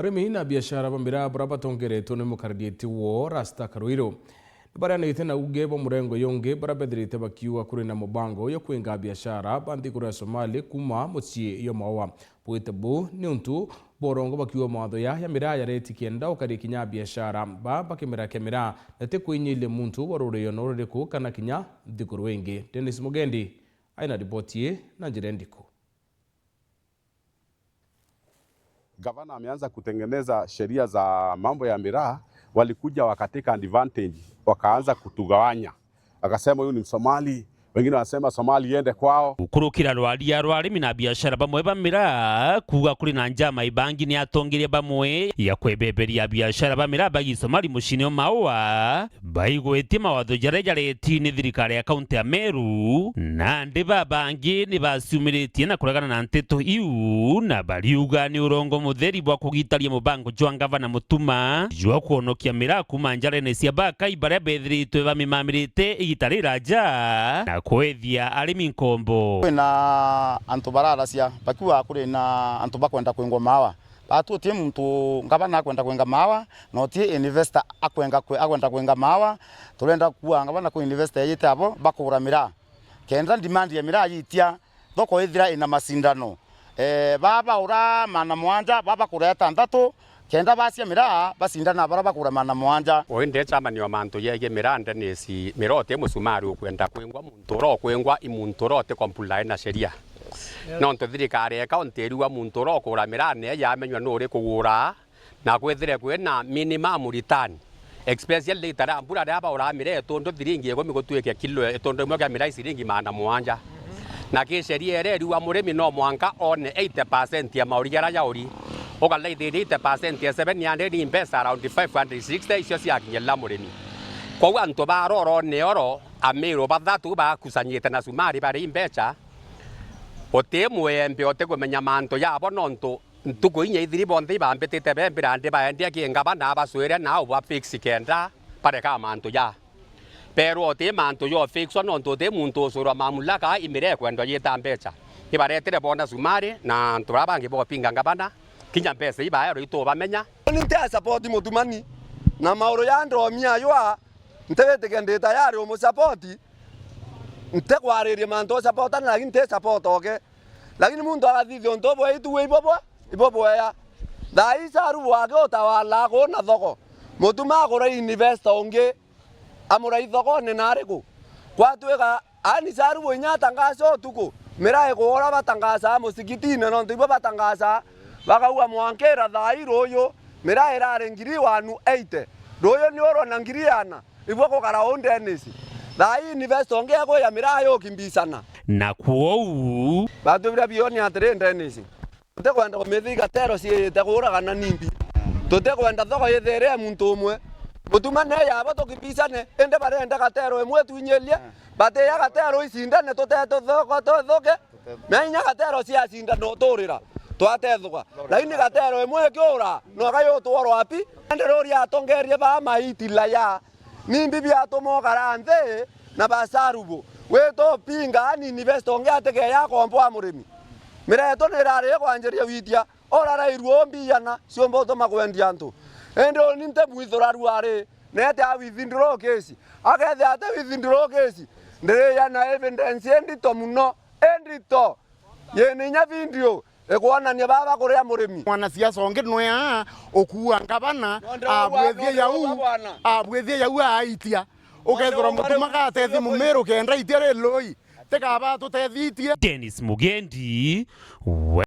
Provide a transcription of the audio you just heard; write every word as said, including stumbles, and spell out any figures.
Arimi na biashara ba miraa baria batongeretwe ni mukariritie woo Rasta Karuiro ni bareanite na uuge bwa murengo yungi baria bethirite bakiuga kuri na mubango jwa kwinga biashara ba nthiguru ya Somali kuuma mucii jwa Maua. Bwite bu ni untu bwa urongo bakiuga mawatho ya, ya miraa jareti kenda ukaria kinya biashara ba bakimera kia miraa na ti kwinyiiria muntu wa ruriyo no ruriku kana kinya nthiguru ingi. Dennis Mugendi aina riboti ii na njira ndiku. Gavana ameanza kutengeneza sheria za mambo ya miraa, walikuja wakateka advantage, wakaanza kutugawanya. Akasema huyu ni Msomali, wengine wanasema Somali iende kwao. Gukurukira rwaria rwa arimi na biashara bamwe ba miraa kuuga kuri na njama ibangi ni atongeria bamwe ya kwebeberia biashara ba miraa ba Gisomali muciini o Maua, baigwitie mawatho jaria jareti ni thirikari ya kaunti ya Meru, nandi babangi ni baciumiritie na kuregana na nteto iu, na bariuga ni urongo mutheri bwa kugitaria mubango jwa ngavana Mutuma jwa kwonokia miraa kuuma njarene cia bakai baria bethiritwe bamimamirite igita riraja na kwethia arimi nkombo. Kwina antu bararacia bakiuga kuri na antu bakwenda kwingwa maawa. Baatu uti muntu ngavana akwenda kwinga maawa, na uti investor akwenga kwe-, akwenda kwinga maawa. Turenda kuuga ngavana kwi investor ejite abo bakugura miraa. Kenda demand ya miraa yitia, thoko ithira ina macindano. Ee, baa baura maana mugwanja, baa bakura jatantatu, kenda bacia miraa bacindana na baria bakura maana mugwanja. Ui ndi chairman wa mantu jegie miraa, Dennis, miraa uti musumari ukwenda kwingwa, muntu uria ukwingwa i muntu uria uti comply na sheria. Nontu thirikari ya kaunti iriuga muntu uria ukugura miraa ni yamenywa nuri kugura, na kwithire kwina minimum return, especially rita ria mbura riria bauraga miraa itundu thiringi ikumi gutuike kilo itundu imwe kia miraa i ciringi maana mugwanja. Na ki sheria iria iriuga murimi no mwanka one eighty percent ya mauri jaria jauri, ukalaithiria eighty percent ya seven hundred ni mbeca around five hundred sixty icio ciakinyirira murimi. Kwou antu barorone oro, Amiru bathatu bakusanyite na cumari bari mbeca, uti mwembe, uti kumenya mantu jabo, nontu ntuku inya ithiri bonthe ibambitite bembira ndi baendia ki ngavana abacwire nao ba fix kenda bareka mantu ja. Perwa uti mantu jo fixwa, nontu uti muntu ucurwa mamulaka imire kwendwa yita mbeca. Ibaretire bona cumari na antu baria bangi bopinga ngavana, kinya mbeca ibaerwa itubamenya. Ni ntia support Mutumani na mauru ya ndomia ywa Ntiwitikia ndi tayari umusupport, ntikwariria mantu usupportana, lakini nti support oke. Lakini muntu agathithia untu ubwe itu ibo bwa, ibo bwea. Thaa ii Saru bwake utawala kuu na thoko. Mutuma agura investor ungi, amura ithokone na ariku? Kwatwika Ani Saru bwinya atangaca utuku, miraa ikuura batangaca musigitine, nontu ibo batangaca, bakauga mwankira thaa ii ruuyu, miraa irari ngiri one eighty, ruuyu ni urona ngiri ana, ibo kugara uu Dennis. Thaa ii investor ungi ekwija miraa yukimbicana. Na kwou. Bantu biria bioni atiri Dennis. Tutikwenda kumithii gatero ciite kuuragana nimbi. Tutikwenda thoko yithiire ya muntu umwe. Mutuma ne yabo tukibicane, indi barenda gatero imwe twinyirie. Batiya gatero icindane, tutete thoko tuthuke. Menya gatero ciacinda no turira, twatethuka. Lakini gatero imwe ikiura, no gayutwarwa wapi? Indi ruria atongerie ba maitila ya Nimbi biatuma ukara nthi na basarubu? Wita upinga ani investor ungi atikeya akomboa murimi. Mireto nirari ikwanjiria witia, urarairua umbi iana ciumba utuma kwendia antu. Indi uni nti mwithuraru ari, nete a withdraw case. Akethia ati withdraw case, ndiriana evidence indito muno, indito. Yina inya video ikwonania baba kuria murimi. Mwanasiasa ungi nwea ukuua ngavana, abwithie jau, abwithie jau aitia. Ukethirwa Mutuma gatethia Mumiru kenda itia ri lui. Tikaba tutethitie. Dennis Mugendi, we-